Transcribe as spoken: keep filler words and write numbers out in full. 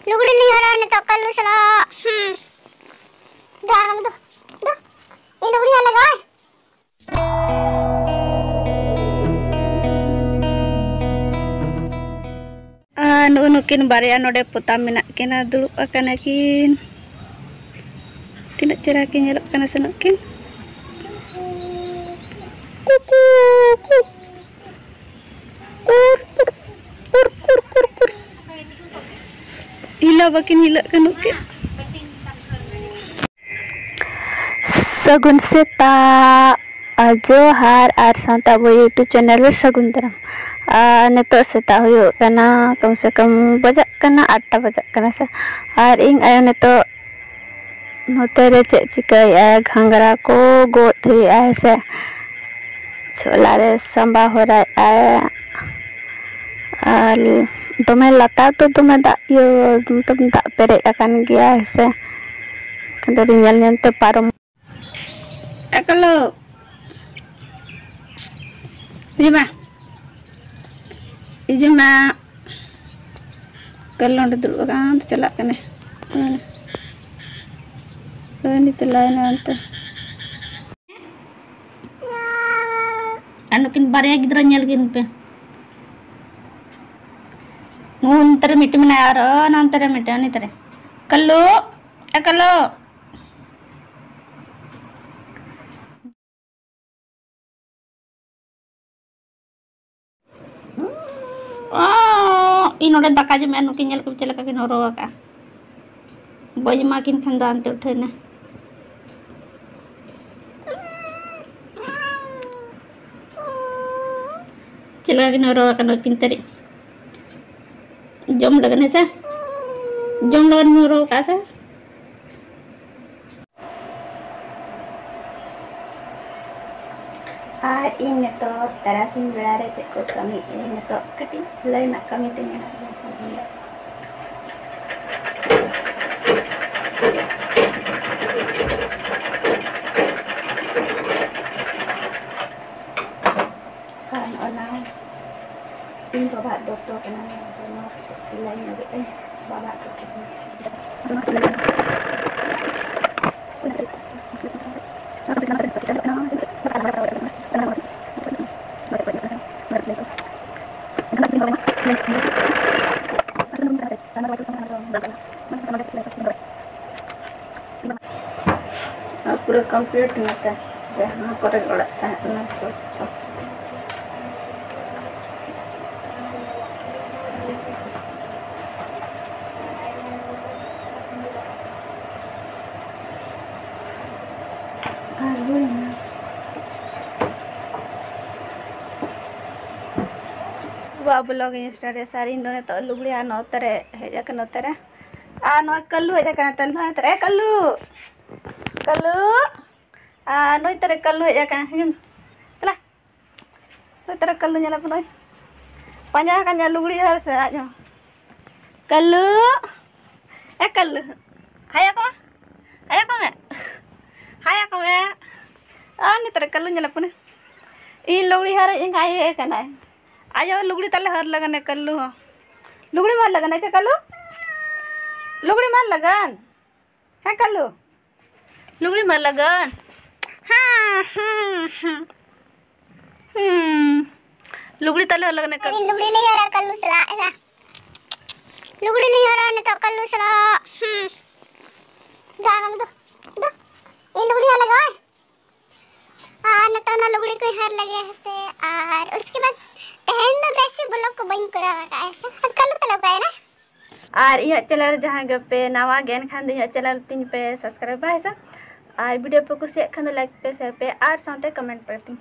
ᱞᱩᱜᱽᱲᱤ ᱞᱤᱧ ᱦᱚᱨᱚᱜᱟ ᱱᱤᱛᱚᱜ ᱠᱟᱹᱞᱩ ᱥᱟᱞᱟᱜ᱾ ᱦᱩᱸ᱾ ᱫᱩ, ᱫᱩ, ᱫᱩ᱾ ᱤᱧ ᱞᱩᱜᱽᱲᱤ ᱦᱚᱸ ᱞᱟᱜᱟᱣᱟᱭ᱾ ᱟᱨ ᱱᱩᱜᱼᱩ ᱱᱩᱠᱤᱱ ᱵᱟᱨᱭᱟ ᱱᱚᱰᱮ ᱯᱚᱛᱟᱢ ᱢᱮᱱᱟᱜ ᱠᱤᱱᱟ, ᱫᱩᱲᱩᱵ ᱟᱠᱟᱱᱟ ᱠᱤᱱ᱾ ᱛᱤᱱᱟᱹᱜ ᱪᱮᱦᱨᱟ ᱠᱤᱱ ᱧᱮᱞᱚᱜ ᱠᱟᱱᱟ ᱥᱮ ᱱᱩᱠᱤᱱ᱾ ᱠᱩᱠᱩ, ᱠᱩᱠ᱾ ᱠᱩᱨ, ᱠᱩᱨ, ᱠᱩᱨ, ᱠᱩᱨ, ᱠᱩᱨ, ᱠᱩᱨ᱾ ᱦᱤᱞᱟᱹ ᱵᱟᱹᱠᱤᱱ ᱦᱤᱞᱟᱹᱜ ᱠᱟᱱᱟ ᱱᱩᱠᱤᱱ᱾ ᱥᱟᱹᱜᱩᱱ ᱥᱮᱛᱟᱜ, ᱟᱨ ᱡᱚᱦᱟᱨ, ᱟᱨ ᱥᱟᱶᱛᱮ ᱟᱵᱚ YouTube channel ᱨᱮ ᱥᱟᱹᱜᱩᱱ ᱫᱟᱨᱟᱢ᱾ ᱟᱨ ᱱᱤᱛᱚᱜ ᱥᱮᱛᱟᱜ ᱦᱩᱭᱩᱜ ᱠᱟᱱᱟ, ᱠᱚᱢ ᱥᱮ ᱠᱚᱢ ᱵᱟᱡᱟᱜ ᱠᱟᱱᱟ ᱟᱴ ᱴᱟ ᱵᱟᱡᱟᱜ ᱠᱟᱱᱟ ᱥᱮ᱾ ᱟᱨ ᱤᱧ ᱟᱭᱳ ᱱᱤᱛᱚᱜ ᱱᱚᱛᱮ ᱨᱮ ᱪᱮᱫ ᱪᱤᱠᱟᱹᱭᱮᱫᱼᱟᱭ, ᱜᱷᱟᱸᱜᱽᱨᱟ ᱠᱚ ᱜᱚᱫ ᱦᱩᱭᱩᱜᱼᱟ ᱦᱮᱸ ᱥᱮ᱾ ᱪᱷᱚᱞᱟ ᱨᱮ ᱥᱟᱸᱵᱟ ᱦᱚᱨᱟᱭᱮᱫᱼᱟᱭ᱾ ᱟᱨ ᱫᱚᱢᱮ ᱞᱟᱛᱟᱨ ᱫᱚ ᱫᱚᱢᱮ ᱫᱟᱜ, ᱤᱭᱟᱹ, ᱢᱚᱛᱞᱚᱵ ᱫᱟᱜ ᱯᱮᱨᱮᱡ ᱟᱠᱟᱱ ᱜᱮᱭᱟ ᱦᱮᱸ ᱥᱮ᱾ ᱮᱱᱠᱷᱟᱱ ᱫᱚ ᱧᱮᱞ ᱧᱮᱞ ᱛᱮ ᱯᱟᱨᱚᱢ᱾ ᱮᱠᱞᱚ᱾ ᱦᱤᱡᱩᱜ ᱢᱮ᱾ ᱦᱤᱡᱩᱜ ᱢᱮ᱾ ᱠᱟᱞᱞᱚ ᱚᱸᱰᱮ ᱫᱩᱲᱩᱵ ᱟᱠᱟᱱ ᱛᱮ ᱪᱟᱞᱟᱜ ᱠᱟᱱᱟᱭ᱾ ᱦᱮᱸ᱾ ᱩᱱᱤ ᱪᱟᱞᱟᱣᱮᱱᱟ ᱚᱱᱛᱮ᱾ ᱟᱨ ᱱᱩᱠᱤᱱ ᱵᱟᱨᱭᱟ ᱜᱤᱫᱽᱨᱟᱹ ᱧᱮᱞ ᱠᱤᱱ ᱯᱮ᱾ ᱚᱱᱛᱮ ᱨᱮ ᱢᱤᱫᱴᱮᱱ ᱢᱮᱱᱟᱭᱟ ᱟᱨ ᱱᱚᱱᱛᱮ ᱨᱮ ᱢᱤᱫᱴᱮᱱ, ᱩᱱᱤ ᱛᱟᱨᱮ᱾ ᱠᱟᱞᱞᱩ, ᱮ ᱠᱟᱞᱞᱩ᱾ ᱚ, ᱤᱧ ᱱᱚᱰᱮ ᱫᱟᱠᱟ ᱡᱚᱢᱮᱫᱼᱟ, ᱱᱩᱠᱤᱱ ᱧᱮᱞ ᱠᱚᱢ ᱪᱮᱫ ᱞᱮᱠᱟ ᱠᱤᱱ ᱦᱚᱨᱚ ᱟᱠᱟᱫᱼᱟ᱾ ᱵᱟᱹᱧ ᱮᱢᱟ ᱠᱤᱱ ᱠᱷᱟᱱ ᱫᱚ ᱦᱟᱱᱛᱮ ᱩᱴᱷᱟᱹᱣ ᱮᱱᱟ᱾ ᱪᱮᱫ ᱞᱮᱠᱟ ᱠᱤᱱ ᱦᱚᱨᱚ ᱟᱠᱟᱱᱟ ᱱᱩᱠᱤᱱ ᱛᱟᱹᱨᱤᱡ᱾ ᱡᱚᱢ ᱞᱟᱹᱜᱤᱫ ᱦᱮᱸ ᱥᱮ? ᱡᱚᱢ ᱞᱟᱹᱜᱤᱫ ᱦᱚᱨᱚ ᱟᱠᱟᱫᱼᱟ ᱥᱮ? ᱟᱨ ᱤᱧ ᱱᱤᱛᱚᱜ ᱛᱟᱨᱟᱥᱤᱧ ᱵᱮᱲᱟ ᱨᱮ ᱪᱮᱫ ᱠᱚ ᱠᱟᱹᱢᱤ, ᱤᱧ ᱱᱤᱛᱚᱜ ᱠᱟᱹᱴᱤᱡ ᱥᱤᱞᱟᱹᱭ ᱨᱮᱱᱟᱜ ᱠᱟᱹᱢᱤ ᱛᱤᱧ ᱢᱮᱱᱟᱜ ᱜᱮᱭᱟ ᱥᱮ ᱤᱧ ᱫᱚ᱾ ᱟᱨ ᱱᱚᱜᱼᱚ ᱱᱟ ᱤᱧ ᱵᱟᱵᱟᱣᱟᱜ ᱫᱚᱛᱚ ᱠᱟᱱᱟ, ᱱᱚᱣᱟ ᱫᱚ ᱱᱚᱣᱟ ᱠᱟᱹᱴᱤᱡ ᱥᱤᱞᱟᱹᱭ ᱧᱚᱜᱮᱫ ᱟᱹᱧ᱾ ᱟᱨ ᱯᱩᱨᱟᱹ complete ᱮᱱᱟ ᱛᱟᱭ, ᱡᱟᱦᱟᱸ ᱠᱚᱨᱮ ᱚᱲᱟᱜ ᱛᱟᱦᱮᱸ ᱠᱟᱱᱟ ᱡᱚᱛᱚ᱾ ᱟᱨ ᱦᱩᱭᱱᱟ᱾ ᱟᱵᱚᱣᱟᱜ vlog ᱤᱧ start ᱮᱫᱟ᱾ ᱟᱨ ᱤᱧ ᱫᱚ ᱱᱤᱛᱚᱜ ᱞᱩᱜᱽᱲᱤ ᱟᱨ ᱱᱚᱛᱮ ᱨᱮ ᱦᱮᱡ ᱟᱠᱟᱱᱟ, ᱱᱚᱛᱮ ᱨᱮ᱾ ᱟᱨ ᱱᱚᱜᱼᱚᱭ ᱠᱟᱹᱞᱩ ᱦᱮᱡ ᱟᱠᱟᱱᱟ, ᱛᱟᱞ ᱱᱚᱛᱮ ᱨᱮ᱾ ᱮ ᱠᱟᱹᱞᱩ! ᱠᱟᱹᱞᱩ! ᱟᱨ ᱱᱩᱭ ᱛᱟᱨᱮ ᱠᱟᱹᱞᱩ ᱦᱮᱡ ᱟᱠᱟᱱᱟ᱾ ᱦᱤᱡᱩᱜ ᱢᱮ᱾ ᱫᱮᱞᱟ᱾ ᱱᱩᱭ ᱛᱟᱨᱮ ᱠᱟᱹᱞᱩ ᱧᱮᱞ ᱟᱯᱮ ᱱᱩᱭ᱾ ᱯᱟᱸᱡᱟ ᱟᱠᱟᱫ ᱧᱟ ᱞᱩᱜᱽᱲᱤ ᱦᱚᱨ ᱥᱮ ᱟᱡ ᱦᱚᱸ᱾ ᱠᱟᱹᱞᱩ! ᱮ ᱠᱟᱹᱞᱩ! ᱦᱟᱭᱟ ᱠᱚ ᱢᱮ᱾ ᱦᱟᱭᱟ ᱠᱚ ᱢᱮ᱾ ᱦᱟᱭᱟ ᱠᱚ ᱢᱮ᱾ ᱟᱨ ᱱᱩᱭ ᱛᱟᱨᱮ ᱠᱟᱹᱞᱩ ᱧᱮᱞ ᱟᱯᱮ ᱱᱩᱭ᱾ ᱤᱧ ᱞᱩᱜᱽᱲᱤ ᱦᱚᱨ ᱨᱮ ᱤᱧ ᱟᱭᱳ ᱮ ᱠᱟᱱᱟᱭ᱾ ᱟᱭᱳ ᱞᱩᱜᱽᱲᱤ ᱛᱟᱞᱮ ᱦᱚᱨ ᱞᱟᱜᱟᱱ ᱮ ᱠᱟᱹᱞᱩ ᱦᱚᱸ᱾ ᱞᱩᱜᱽᱲᱤ ᱢᱟᱨ ᱞᱟᱜᱟᱱ ᱮ ᱪᱮ ᱠᱟᱹᱞᱩ? ᱞᱩᱜᱽᱲᱤ ᱢᱟᱨ ᱞᱟᱜᱟᱱ᱾ ᱦᱮᱸ ᱠᱟᱹᱞᱩ, ᱞᱩᱜᱽᱲᱤ ᱢᱟᱨ ᱞᱟᱜᱟᱱ᱾ ᱦᱮᱸ, ᱦᱮᱸ, ᱦᱮᱸ᱾ ᱦᱩᱸ᱾ ᱞᱩᱜᱽᱲᱤ ᱛᱟᱞᱮ ᱦᱚᱨ ᱞᱟᱜᱟᱱ ᱮ ᱠᱟᱹᱞᱩ᱾ ᱞᱩᱜᱽᱲᱤ ᱞᱤᱧ ᱦᱚᱨᱟ ᱠᱟᱹᱞᱩ ᱥᱟᱞᱟᱜ, ᱦᱮᱸ᱾ ᱞᱩᱜᱽᱲᱤ ᱞᱤᱧ ᱦᱚᱨᱟ ᱱᱤᱛᱚᱜ ᱠᱟᱹᱞᱩ ᱥᱟᱞᱟᱜ᱾ ᱦᱩᱸ᱾ ᱫᱟᱬᱟᱱ ᱫᱚ, ᱫᱚ᱾ ᱤᱧ ᱞᱩᱜᱽᱲᱤ ᱦᱚᱨ ᱞᱟᱜᱟᱣᱟᱹᱧ᱾ ᱟᱨ ᱱᱤᱛᱚᱜ ᱚᱱᱟ ᱞᱩᱜᱽᱲᱤ ᱠᱚᱧ ᱦᱟᱹᱨ ᱞᱮᱜᱮ ᱦᱮᱸᱥᱮ, ᱟᱨ ᱩᱥᱠᱮ ᱵᱟᱫ ᱛᱮᱦᱮᱧ ᱫᱚ ᱵᱮᱥᱤ vlog ᱠᱚ ᱵᱟᱹᱧ ᱠᱚᱨᱟᱣ ᱟᱠᱟᱫᱼᱟ ᱦᱮᱸᱥᱮ, ᱟᱨ ᱠᱟᱹᱞᱩ ᱛᱟᱞᱮ ᱚᱠᱟᱭᱮᱱᱟ? ᱟᱨ ᱤᱧᱟᱹᱜ channel ᱡᱟᱦᱟᱸᱭ ᱜᱮᱯᱮ ᱱᱟᱣᱟ ᱜᱮᱭᱟᱱ ᱠᱷᱟᱱ ᱫᱚ ᱤᱧᱟᱹᱜ channel ᱛᱤᱧ ᱯᱮ subscribe ᱦᱮᱸᱥᱮ, ᱟᱨ video ᱯᱮ ᱠᱩᱥᱤᱭᱟᱜ ᱠᱷᱟᱱ ᱫᱚ like ᱯᱮ, share ᱯᱮ ᱟᱨ ᱥᱟᱶᱛᱮ comment ᱯᱮ ᱛᱤᱧ᱾